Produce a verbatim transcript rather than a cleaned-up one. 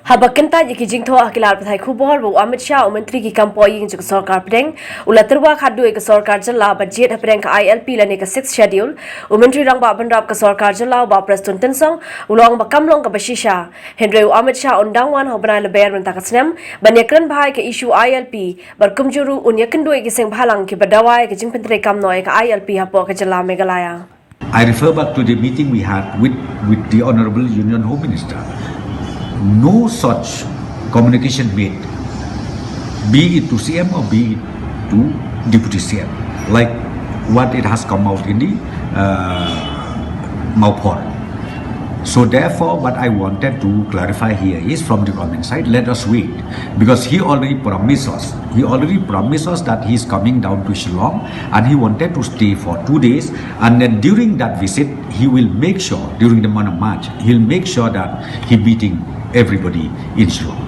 Haba kyntait ïa ki jingthoh ha ki lad pathai khubor ba u Amit Shah, u Myntri ki kam pohïing jong ka Sorkar Pdeng, u la tyrwa khadduh ïa ka Sorkar Jylla ba jied hapdeng ka I L P lane ka Sixth Schedule, u Myntri Rangbah Bynrap ka Sorkar Jylla, u Bah Prestone Tynsong, u la ong ba kam long kaba shisha. Hynrei u Amit Shah un dang wan ha u bnai Lber mynta ka snem ban ïakren bha ïa ka issue I L P, bad kumjuh ruh un ïakynduh ïa ki seng bhalang kiba dawa ïa ka jingpyntreikam noh ïa ka I L P hapoh ka jylla Meghalaya. I refer back to the meeting we had with, with the Honorable Union Home Minister. No such communication made, be it to C M or be it to Deputy C M, like what it has come out in the uh, Mawphor. So therefore, what I wanted to clarify here is from the government side, let us wait, because he already promised us. He already promised us that he is coming down to Shillong and he wanted to stay for two days. And then during that visit, he will make sure, during the month of March, he'll make sure that he meeting everybody in Shillong.